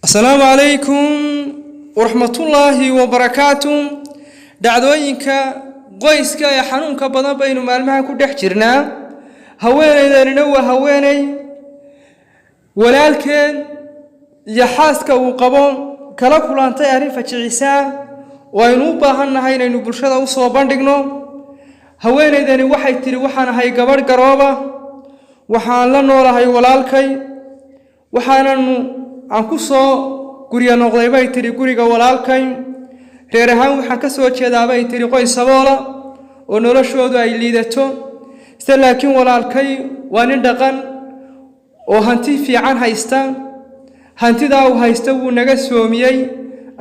Asalaamu calaykum waraxmatullaahi wabarakaatu. Dhacdooyinka qoyska ee xanuunka badan baynu maalmaha ku dhex jirnaa. Haweenaydanina waa haweeney walaalkeed iyo xaaska uu qabo kala kulantay arrin fajicisaa oo aynu u baahan nahay inaynu bulshada u soo bandhigno. Haweenaydani waxay tidhi: "Waxaan ahay gabadh garooba, waxaan la noolahay walaalkay, waxaananu aan ku soo guryo noqday," bay tidhi, "guriga walaalkay. Reer ahaan waxaan ka soo jeedaa," bay tidhi, "qoys saboola oo noloshoodu ay liidato se, laakiin walaalkay waa nin dhaqan oo hanti fiican haysta. Hantidaa uu haysta wuu naga soomiyey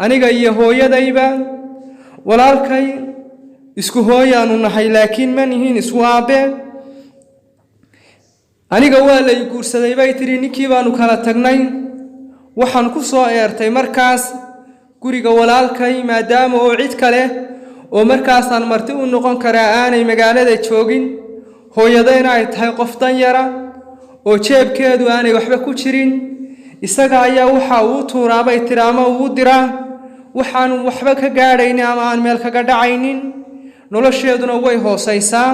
aniga iyo hooyadayba. Walaalkay isku hooyaanu nahay, laakiin ma nihiin isku aabbe. Aniga waa lay guursaday," bay tidhi, "ninkii baanu kala tagnay. Waxaan ku soo eertay markaas guriga walaalkay, maadaama oo cid kale oo markaasaan marti u noqon karaa aanay magaalada joogin, hooyadayna ay tahay qof danyara oo jeebkeedu aanay waxba ku jirin. Isaga ayaa waxa uu tuuraa," bay tidhi, "ama uu diraa waxaanu waxba ka gaadhaynin ama aan meel kaga dhacaynin. Nolosheeduna way hoosaysaa.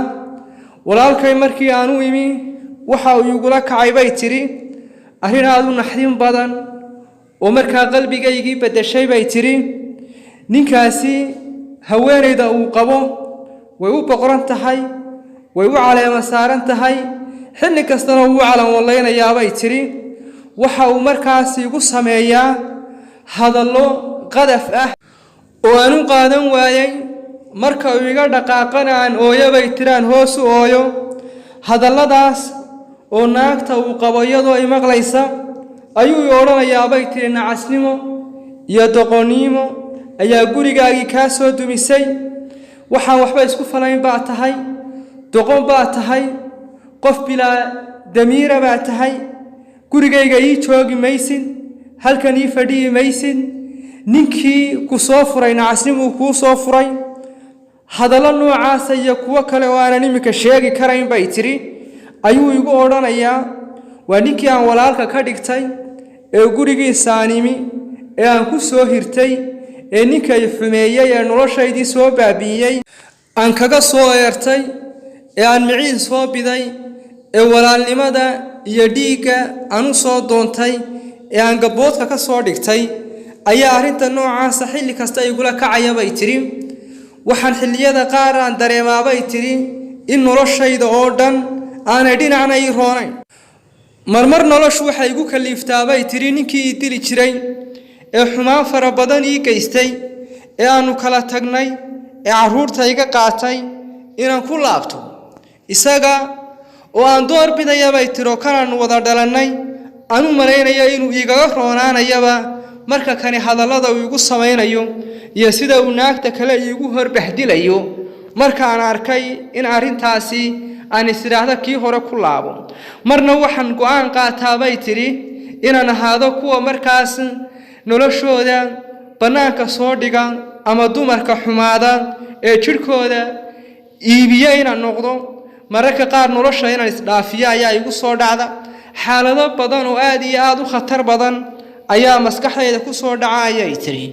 Walaalkay markii aan u imi, waxa uu igula kacay," bay tidhi, "arrin aad u naxdin badan oo markaa qalbigaygii beddeshay," bay tidhi. "Ninkaasi haweenayda uu qabo way u boqran tahay, way u caleemo saaran tahay, xilli kastana wuu calan wallaynayaa," bay tidhi. "Waxa uu markaas igu sameeyaa hadallo qadaf ah oo aan u qaadan waayey. Marka uu iga dhaqaaqana aan ooyo," bay tiraan, "hoos u ooyo. Hadalladaas oo naagta uu qabo iyadoo i maqlaysa ayuu i odhanayaa," bay tiri, "nacasnimo iyo doqonnimo ayaa gurigaagii kaa soo dumisay. Waxaan waxba isku falayn baa tahay, doqon baa tahay, qof bilaa damiira baa tahay. Gurigayga ii joogi maysid, halkan ii fadhiyi maysid. Ninkii ku soo furay nacasnimuu kuu soo furay." Hadallo noocaasa iyo kuwo kale oo aanan iminka sheegi karayn," bay tidhi, "ayuu igu odhanayaa. Waa ninkii aan walaalka ka dhigtay ee gurigiisaan imi ee aan ku soo hirtay ee ninkay xumeeyey ee noloshaydii soo baabi'iyey aan kaga soo eertay ee aan miciin soo biday ee walaalnimada iyo dhiigga aan u soo doontay ee aan gabboodka ka soo dhigtay ayaa arrinta noocaasa xilli kasta igula kacaya," bay tidhi. "Waxaan xilliyada qaar aan dareemaa," bay tidhi, "in noloshayda oo dhan aanay dhinacna ii roonayn. Marmar noloshu waxay igu kaliiftaa," bay tidhi, "ninkii ii dili jiray ee xumaan fara badan ii geystay ee aannu kala tagnay ee carruurta iga qaatay inaan ku laabto isaga oo aan door bidaya," bay tiri, "oo kanaannu wada dhalannay aan u malaynaya inuu igaga roonaanayaba marka kani hadallada uu igu samaynayo iyo sida uu naagta kale iigu horbahdilayo. Markaan arkay in arrintaasi aan is idhaahdo kii hore ku laabo. Marna waxaan go'aan qaataa," bay tidhi, "inaan ahaado kuwa markaas noloshooda bannaanka soo dhiga ama dumarka xumaada ee jidhkooda iibiyo inaan noqdo. Mararka qaar nolosha inaan isdhaafiyo ayaa igu soo dhacda. Xaalado badan oo aad iyo aada u khatar badan ayaa maskaxdayda ku soo dhaca," ayay tidhi.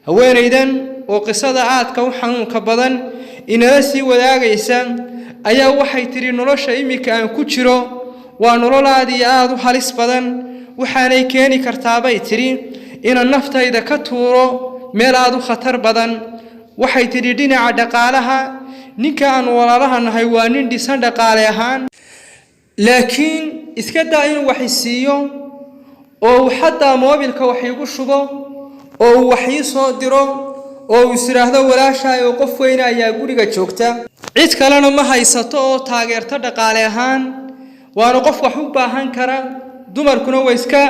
Haweenaydan oo qisada aadka u xanuunka badan inala sii wadaagaysa ayaa waxay tidhi: "Nolosha iminka aan ku jiro waa nolol aad iyo aada u halis badan. Waxaanay keeni kartaa," bay tidhi, "inaan naftayda ka tuuro meel aada u khatar badan." Waxay tidhi: "Dhinaca dhaqaalaha, ninka aan walaalaha nahay waa nin dhisan dhaqaale ahaan, laakiin iska daa inuu wax isiiyo oo uu xataa moobilka wax iigu shubo oo uu wax ii soo diro oo uu is idhaahdo walaashaay oo qof weyne ayaa guriga joogta, cid kalena ma haysato oo taageerto dhaqaale ahaan. Waana qof wax u baahan kara. Dumarkuna way iska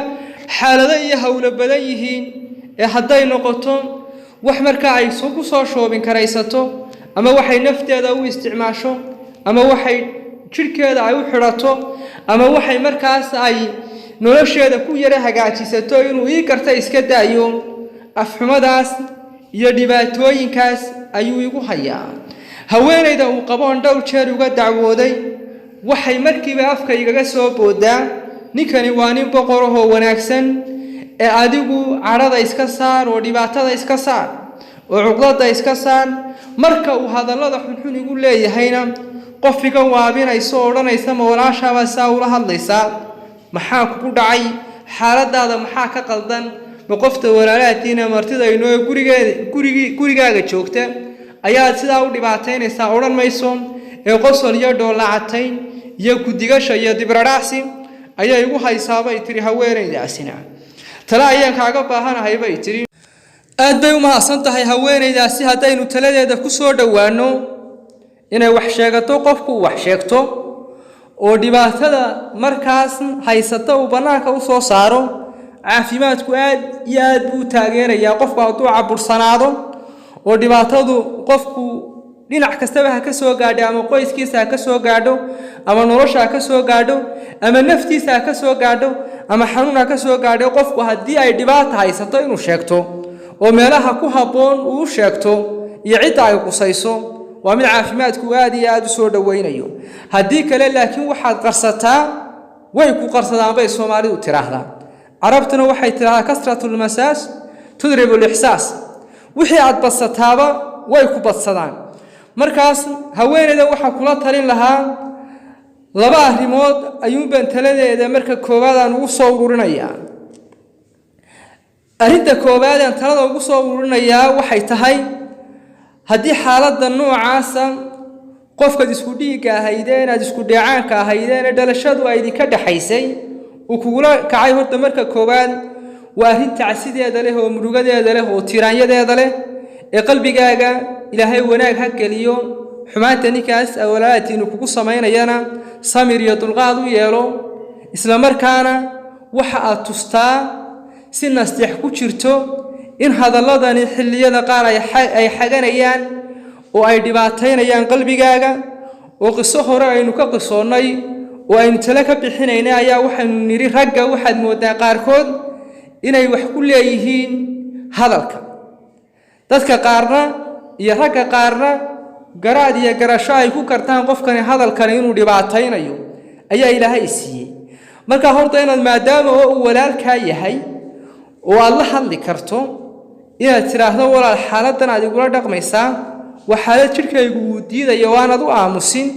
xaalado iyo howlo badan yihiin ee hadday noqoto wax markaa ay ku soo shoobin karaysato ama waxay nafteeda u isticmaasho ama waxay jidhkeeda ay u xidhato ama waxay markaas ay nolosheeda ku yara hagaajisato inuu ii garta iska daayo, afxumadaas iyo dhibaatooyinkaas ayuu igu hayaa. Haweenayda uu qaboon dhowr jeer uga dacwooday, waxay markiiba afka igaga soo boodaa: ninkani waa nin boqorahoo wanaagsan. Ee adigu cadhada iska saar oo dhibaatada iska saar oo cuqdada iska saar. Marka uu hadallada xunxun igu leeyahayna, qof iga waabinayso oo odhanaysa, "Ma walaashaabaa saa ula hadlaysaa? Maxaa kugu dhacay? Xaaladaada maxaa ka qaldan? Ma qofta walaalahaatiina martida inoo gurigeeda, gurigii, gurigaaga joogta ayaad sidaa u dhibaataynaysaa?" odhan mayso. Ee qosol iyo dhoollacatayn iyo kudigasha iyo dibradhacsi ayay igu haysaa, bay tiri haweenaydaasina. Tale ayaan kaaga baahanahay, bay tiri. Aad bay u mahadsan tahay haweenaydaasi. Haddaynu taladeeda ku soo dhowaanno, inay wax sheegato, qofku uu wax sheegto oo dhibaatada markaas haysata uu bannaanka u soo saaro, caafimaadku aad iyo aad buu u taageerayaa. Qofku hadduu cabursanaado oo dhibaatadu qofku dhinac kastaba ha ka soo gaadho, ama qoyskiisa ha ka soo gaadho, ama nolosha ha ka soo gaadho, ama naftiisa ha ka soo gaadho, ama xanuun ha ka soo gaadho, qofku haddii ay dhibaata haysato inuu sheegto oo meelaha ku habboon uu sheegto iyo cidda ay qusayso, waa mid caafimaadku aad iyo aad u soo dhowaynayo. Haddii kale laakiin, waxaad qarsataa way ku qarsadaan, bay Soomaalidu tiraahdaa. Carabtuna waxay tidhahdaa: كثرة المساس تذهب الإحساس. Wixii aad badsataaba way ku badsadaan. Markaas haweeneyda waxaan kula talin lahaa laba arrimood ayuunbaan taladeeda marka koowaad aan ugu soo ururinayaa. Arrinta koowaad aan talada ugu soo ururinayaa waxay tahay, haddii xaaladda noocaasa qofkaad isku dhiigga ahaydeen, aad isku dheecaanka ahaydeen, ee dhalashadu ay idinka dhexaysay uu kugula kacay, horta marka koowaad waa arrin tacsideeda leh oo murugadeeda leh oo tiraanyadeeda leh. Ee qalbigaaga Ilaahay wanaag ha geliyo. Xumaanta ninkaas awalaadtiinu kugu samaynayana samir iyo dulqaad u yeelo. Isla markaana waxa aad tustaa si nasteex ku jirto in hadalladani xilliyada qaar ay xaganayaan oo ay dhibaataynayaan qalbigaaga. Oo qiso hore aynu ka qisoonnay oo aynu tale ka bixinaynay ayaa waxaynu nidhi, ragga waxaad mooddaa qaarkood inay wax ku leeyihiin hadalka dadka qaarna iyo ragga qaarna garaad iyo garasho ay ku kartaan qofkani hadalkani inuu dhibaataynayo ayaa Ilaahay siiyey. Marka horta inaad, maadaama oo uu walaalkaa yahay oo aad la hadli karto, inaad tidhaahdo, "Walaal, xaaladdan aad igula dhaqmaysaa waa xaalad jidhkaygu uu diidayo," waanad u aamusin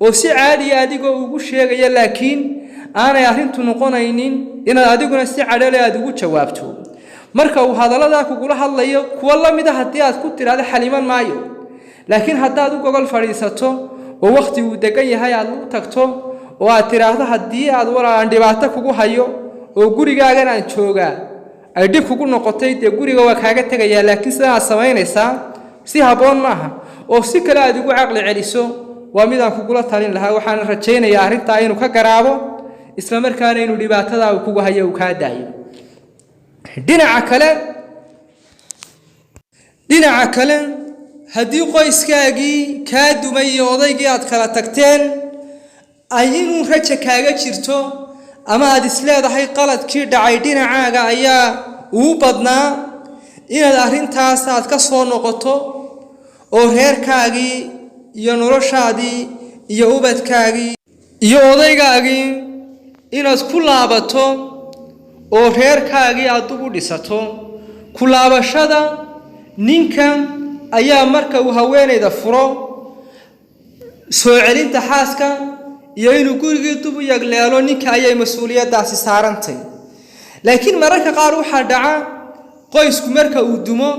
oo si caadiya adigoo ugu sheegaya, laakiin aanay arrintu noqonaynin inaad adiguna si cadhole aad ugu jawaabto. Marka uu hadalladaa kugula hadlayo, kuwo la mid a haddii aad ku tidhaahdo, xaliman maayo. Laakiin haddaad u gogol fadhiisato oo wakhti uu degan yahay aad u tagto oo aad tidhaahdo, "Haddii aad, walaal, aan dhibaato kugu hayo oo gurigaagan aan joogaa ay dhib kugu noqotay, dee guriga waa kaaga tegayaa, laakiin sidan aad samaynaysaa si habboon maaha," oo si kale aad ugu caqli celiso, waa midaan kugula talin lahaa. Waxaana rajaynayaa arrintaa inuu ka garaabo, isla markaana inuu dhibaatadaa uu kugu hayo uu kaa daayo. Dhinaca kale, haddii qoyskaagii kaa dumay iyo odaygii aad kala tagteen ay inuu raja kaaga jirto, ama aad isleedahay qaladkii dhacay dhinacaaga ayaa ugu badnaa, inaad arrintaas aad ka soo noqoto oo reerkaagii iyo noloshaadii iyo ubadkaagii iyo odaygaagii inaad ku laabato oo reerkaagii aad dub u dhisato. Ku laabashada ninka ayaa marka uu haweenayda furo, soo celinta xaaska iyo inuu gurigii dub u yagleelo ninka ayay mas-uuliyaddaasi saarantay. Laakiin mararka qaar waxaa dhaca qoysku marka uu dumo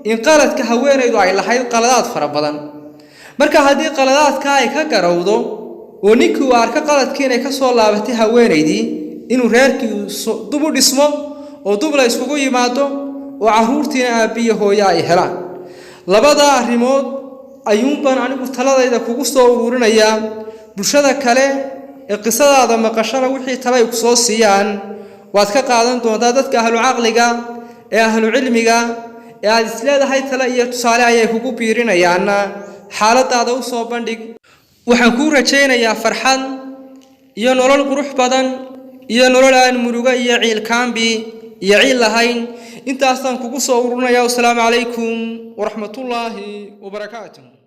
in qaladka haweenaydu ay lahayd qaladaad fara badan. Marka haddii qaladaadka ay ka garowdo oo ninkii uu arko qaladkii inay ka soo laabatay haweenaydii, inuu reerkii dub u dhismo oo dub la iskugu yimaado oo carruurtiina aabbiyo hooyo ay helaan. Labada arrimood ayuunbaan anigu taladayda kugu soo ururinayaa. Bulshada kale ee qisadaada maqashana wixii tale ay ku soo siiyaan waad ka qaadan doontaa. Dadka ahlu caqliga ee ahlu cilmiga ee aad isleedahay tale iyo tusaale ayay kugu biirinayaanna xaaladaada u soo bandhig. Waxaan kuu rajaynayaa farxad iyo nolol qurux badan iyo nolol aan murugo iyo ciilkaambi iyo ciil lahayn. Intaasaan kugu soo ururinayaa. Wasalaamu calaykum waraxmatullaahi wabarakaatuh.